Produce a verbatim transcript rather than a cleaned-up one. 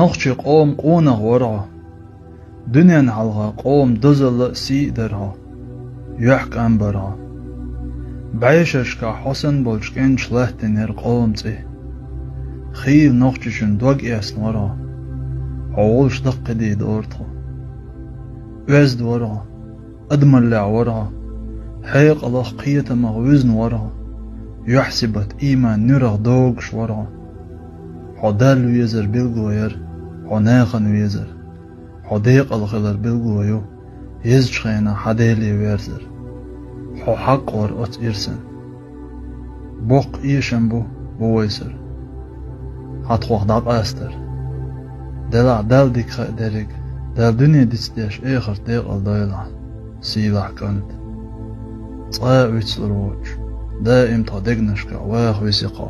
Нохчийн къоман къонах вар хьо. Дуьненна хьалха къоман дозалла а, сий а дара хьо. ЮьхькӀам бара хьо. БӀешерашкахь хьо санна болчу кӀенташа латтийнера къоман цӀе. Хийла нохчочун дог эцна вара хьо. Хьо волуш даккхийдийр дора тхо. Оьзда вара хьо. Адамаллехь вара хьо. Хьекъалах, кхетамах вуьзна вара хьо. Юьхь-сибат, ийман нуьрах догуш вара хьо. Хьо Далла везар билгало яра, хьо нахана везар. Хьо декъала хилар билгало ю, езачу хенахь хьан Деле верзар. Хьо хьакъ вара оцу ирсан. Боккха эшам бу, бу вайсар, хьан тхох дӀакъастар. Делахь Далла дика хаьа дерриг, Дала дуьне дицдеш эхарт декъала дойла хьан, сийлахь кӀант. Цкъа а вицлур воцуш, даим тхан дегнашкахь ваха виси хьо.